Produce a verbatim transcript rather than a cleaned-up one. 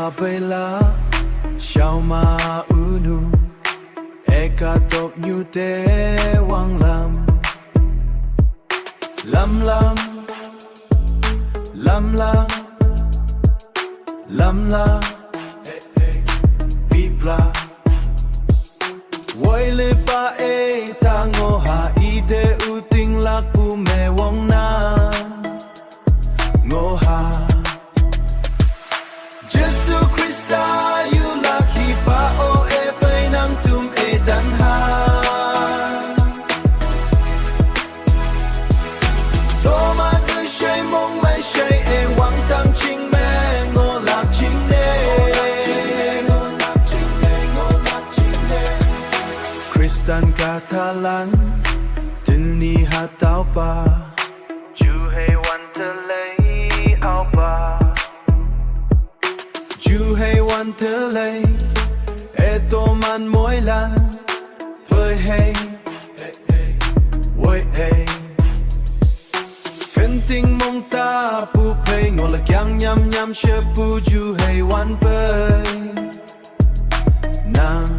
Abeila, shaoma unu, eka tok nyu te wang lam. Lam lam, lam lam, lam lam, pipla. Woi lipa e ta ngoha ide uting lak pu me wong na. Ngoha. Jesu Krista yu lak hipa o e pei nang tum e dan ha. Toman u shei mong mai shei e wang tang ching me ngo lak ching ne. Kristan katalan, tin ni hatau pa. Ju hei wan te lei au pa. Ju hei wan te lei, e toman moi lan, pei hei, woi e. Kenting mong ta pu pei ngo la kiang nyam nyam she pu ju hei wan pei. Nang